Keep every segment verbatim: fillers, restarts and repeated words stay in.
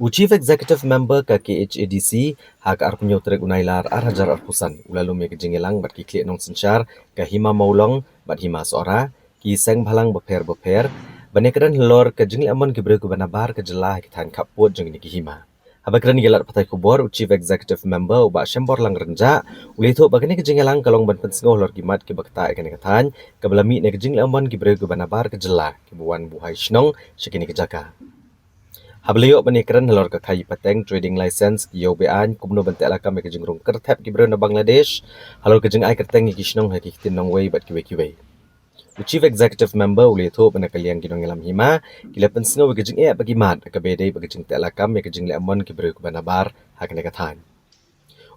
U Chief Executive Member ka K H A D C ha ka arphew tarik u Nailar arhajar arphew san u la lum ïa ka jingïalang bad ki khlieh nongsynshar ka Hima Mawlong bad Hima Sohra, ki seng bhalang bapher bapher, ban ïakren halor ka jingleh mon ki briew kiba nabar ka jylla ha ki thaiñ khappud jong kine ki hima. Haba kren ïa ki lad pathai khubor, u Chief Executive Member u Bah Shemborlang Rynjah u la ïathuh ba kane ka jingïalang ka long ban pynsngew halor ki mat kiba ktah ïa kane ka thaiñ, kaba la mih na ka jingleh mon ki briew kiba nabar ka jylla kiba wan buhai shnong sha kine ki jaka. Haba la ïoh ban ïakren halor ka khaïi pateng, trading license, ki ïew be-aiñ, kumno ban teh lakam ïa ka jingrung kyrthep ki briew na Bangladesh, halor ka jingai kyrteng ïa ki shnong ha ki ktien nongwei bad kiwei kiwei. U Chief Executive Member u la ïathuh ba na ka liang ki nongïalam hima ki la pynsngew ïa ka jingeh bad ki mat kaba ïadei bad ka jingteh lakam ïa ka jingleh mon ki briew kiba nabar ha kane ka thaiñ.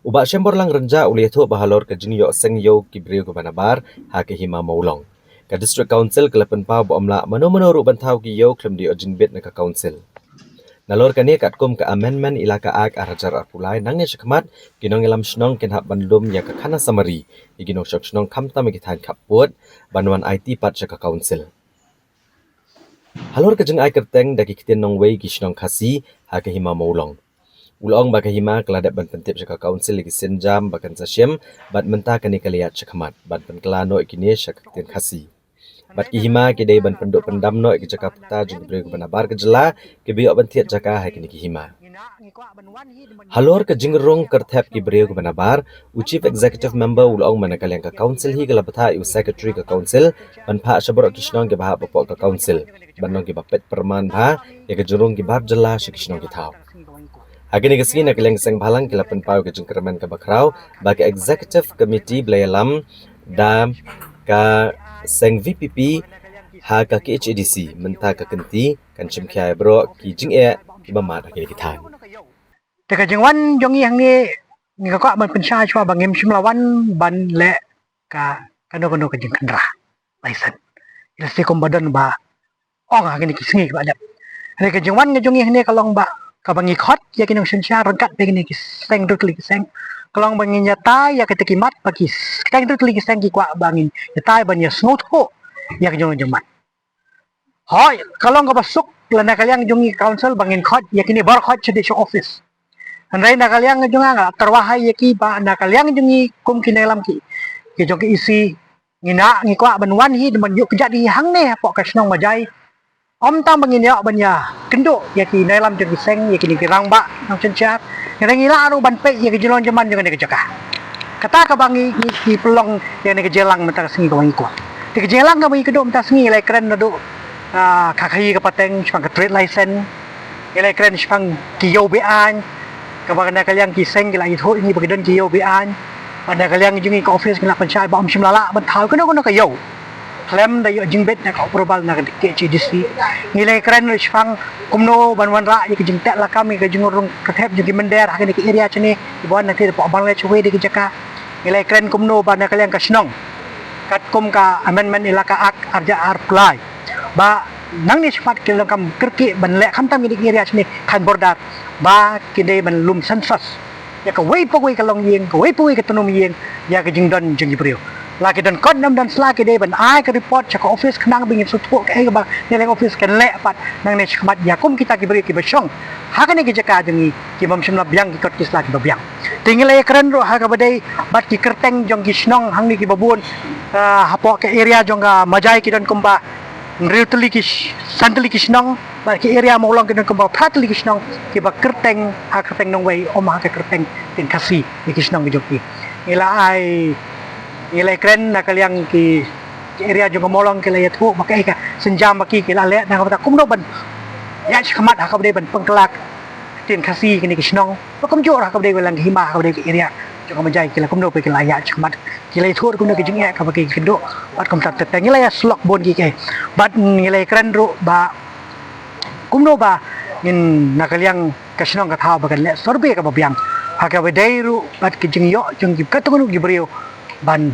U Bah Shemborlang Rynjah u la ïathuh ba halor ka jingïoh seng ïew ki briew kiba nabar ha ka Hima Mawlong, ka District Council ka la pynpaw ba ym lah mano mano ruh ban thaw ki ïew khlem da ïoh jingbit na ka Council. Nalor kane, katkum ka Amendment Elaka Act arhajar arphew lai, nangne shakhmat ki nongïalam shnong kin hap ban lum ïa ka khana summary ïa ki nongshong shnong khamtam ïa ki thaiñ khappud ban wan aiti pat sha ka Council. Halor ka jingai kyrteng da ki ktien nongwei ki shnong Khasi ha ka Hima Mawlong, u la ong ba ka hima ka la dep ban pyntip sha ka Council ïa ki sienjam ba kan sa shim, bad mynta kane ka la ïaid shakhmat ban pynkylla noh ïa kine sha ka ktien Khasi. Bad ki hima ki dei ban pynduh pyndam noh ïa ki jaka puta jong ki briew kiba nabar ka jylla kiba ïoh ban thied jaka ha kine ki hima. Halor ka jingrung kyrthep ki briew kiba nabar, u Chief Executive Member u la ong ba na ka liang ka Council hi ka la bthah ïa u Secretary ka Council ban phah sha baroh ki shnong kiba hap hapoh ka Council ban long kiba peit pyrman bha ïa ka jingrung ki bar jylla sha ki shnong ki thaw. Ha kane ka sngi, na ka liang ka seng bhalang ki la pynpaw ïa ka jingkyrmen kaba khraw ba ka Executive Committee ba la ïalam da ka seng V P P ha ka K H A D C mynta ka kynti kan shim khia ïa baroh ki jingeh kiba mad ha kine ki thaiñ. Te ka jingwan jong ngi hangne, ngi ka kwah ban pynshai shuwa ba ngim shym la wan ban leh ka kano kano ka jingkhynra license. Ila si kum ba don ba ong ha kine ki sngi kiba dep. Hynrei ka jingwan ka jong ngi hangne ka long ba kaba ngi khot ïa ki nongsynshar ryngkat bad kine ki seng, hynriew tylli ki seng, ka long ba ngin ïatai ïa kita ki mat ba ki seng, hynriew tylli ki seng ki kwah ba ngin ïatai ban ïa sngewthuh ïa ka jong jong mat. Hooid, ka long kaba suk lada na ka liang jong ngi Council ba ngin khot ïa kine baroh, khot sha dei sha office. Hynrei na ka liang jong nga, nga la tyrwa ha ïa ki ba na ka liang jong ngi kum ki nongïalam ki, ki jong ki E C, ngi na, ngi kwah ban wan hi, ban ïuh kjat hi hangne hapoh ka shnong Majai. Ym tang ba ngin ïoh ban ïa kynduh ïa ki nongïalam jong ki seng, ïa kine ki rangbah nongsynshar, hynrei ngi lah ruh ban peit ïa ka jinglong jingman jong kane ka jaka. Kata kaba ngi, ngi, ngi pynlong ïa kane ka jingïalang mynta ka sngi kaba ngi kwah. Te ka jingïalang kaba ngi kynduh mynta ka sngi, ngi la ïakren naduh, ah, ka khaïi ka pateng, shaphang ka trade license, ngi la ïakren shaphang ki ïew be-aiñ, kaba na ka liang ki seng ki la ïathuh ïa ngi ba ki don ki ïew be-aiñ. Bad na ka liang jong ngi ka office ngi la pynshai ba ym shym la lah ban thaw kano kano ka ïew khlem da ïoh jingbit na ka approval na ka K H A D C. Ngi la ïakren ruh shaphang kumno ban wanrah ïa ka jingteh lakam ïa ka jingrung kyrthep jong ki mynder ha kane ka area shane, kiba wan na ka ri hapoh Bangladesh, shawei de ki jaka. Ngi la ïakren kumno ba na ka liang ka shnong, katkum ka Amendment Elaka Act arhajar arphew lai, ba nangne shakhmat ki la donkam kyrkieh ban leh khamtam kine ki area shane thaiñ border, ba ki dei ban lum census ïa kawei pa kawei ka longïing, kawei pa kawei ka tnum ïing, ïa ka jingdon jong ki briew. La ki don kot ne ym don sla, ki dei ban ai ka report sha ka office khnang ba ngin sngewthuh kaei kaba na ka liang office kan leh pat nangne shakhmat ïa kum kita ki briew kiba shong ha kane ki jaka jong ngi, kiba ym shym la biang ki kot ki sla kiba biang. Te ngi la ïakren ruh ha kaba dei bad ki kyrteng jong ki shnong hangne kiba bun, ah, hapoh ka area jong ka Majai ki don kumba hynriew tylli ki sh-, san tylli ki shnong, bad ki area Mawlong ki don kumba phra tylli ki shnong, kiba kyrteng ha kyrteng nongwei, ym ha ka kyrteng ktien Khasi ïa ki shnong ki jong ki. Ngi la ai, ngi la ïakren na ka liang ki, ki area jong ka Mawlong ki la ïathuh ba kaei ka sienjam ba ki, ki la leh na ka bynta kumno ban ïaid shakhmat ha kaba dei ban pynkylla ktien Khasi kine ki shnong. Ba kumjuh ruh ha kaba dei ka liang ka hima, ha kaba dei ka area jong ka Majai, ki la kumno ba ki la ïaid shakhmat, ki la ïathuh kumno ka jingeh kaba ki kynduh. Bad kumta te ngi la ïa slok bun ki, ki. Bad ngi la ïakren ruh ba kumno ba ngin na ka liang ka shnong ka thaw ba kan leh survey kaba biang ha kaba dei ruh bad ka jingïoh jong ki katto katne ki briew ban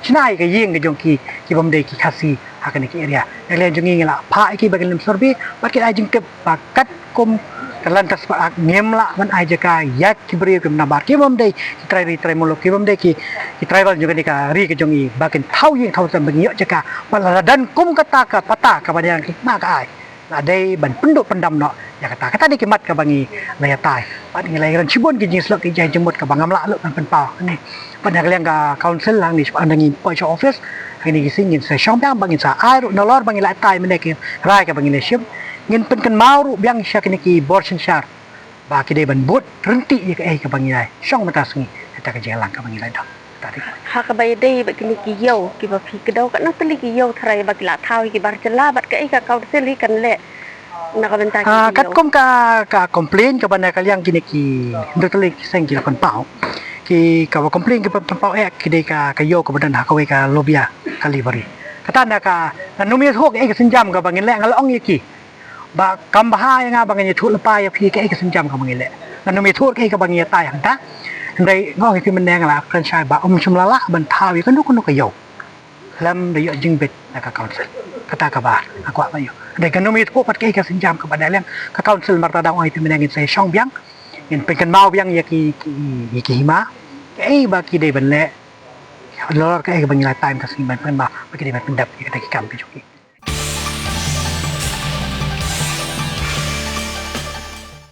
shna ïa ka ïing ka jong ki, ki bym dei ki Khasi ha kane ka area. Na ka liang jong ngi ngi la phah ïa ki ba kin lem survey bad kin ai jingtip ba katkum ka Land Transport Act ngim lah ban ai jaka ïa ki briew kiba nabar, ki bym dei ki trai ri trai muluk, ki bym dei ki, ki tribal jong kane ka ri ka jong ngi ba kin thaw ïing thaw sem ban ïoh jaka. Bad lada don kum kata ka patta kaba dang ki ma ka ai, la dei ban pynduh pyndam noh Ïa kata, kata dei ki mat kaba ngi la ïatai. Bad ngi la ïakren shibun ki jingslok ki jingmut kaba ngam lah lut ban pynpaw. Ni. Bad na ka liang ka council hangne, ngi poi sha office, hangne ki sngi ngin sa shong biang ba ngin sa ai ruh nalor ba ngi la ïatai mynne ki rai kaba ngi la shim. Ngin pynkynmaw ruh biang sha kine ki bor synshar ba ki dei ban bud ryntih ïa kaei kaba ngi la shong mynta sngi. Kata ka jingïalang kaba ngi la don. Kata dei. Ha kaba ïadei bad kine ki ïew kiba phi kdew, katno tylli ki ïew tharai ba ki la thaw ïa ki bar jylla bad kaei ka council hi kan leh na ka bynta ki Ah, ïew? Katkum ka, ka complain kaba na ka liang kine ki, hynriew tylli ki seng ki la pynpaw. Ki kaba complain kiba pynpaw eh ki dei ka, ka ïew kaba don ha kawei ka lobia ka library. Kata na ka, ngan ym ïathuh kaei ka sienjam kaba ngin leh, nga la ong ïa ki ba kam bha ïa nga ba ngan ïathuh lypa ïa phi kaei ka sienjam kaba ngi leh. Ngan ym ïathuh kaei kaba ngi ïatai hangta. Hynrei nga ong ïa phi mynne nga la kren shai ba ym shym la lah ban thaw ïa kano kano ka ïew lem da ïoh jingbit na ka council. Kata kaba nga kwah ban ïoh. Hynrei ngan ym ïathuh pat kaei ka sienjam kaba na liang ka council, mar ta dang ong ïa phi mynne ngin sa shong biang, ngin pynkynmaw biang ïa ki, ki, ïa ki hima kaei ba ki dei ban leh. Lor kaei kaba ngi la time ka sngi ban pynba ba ki dei ban pyndep ïa kata ki kam ki jong ki.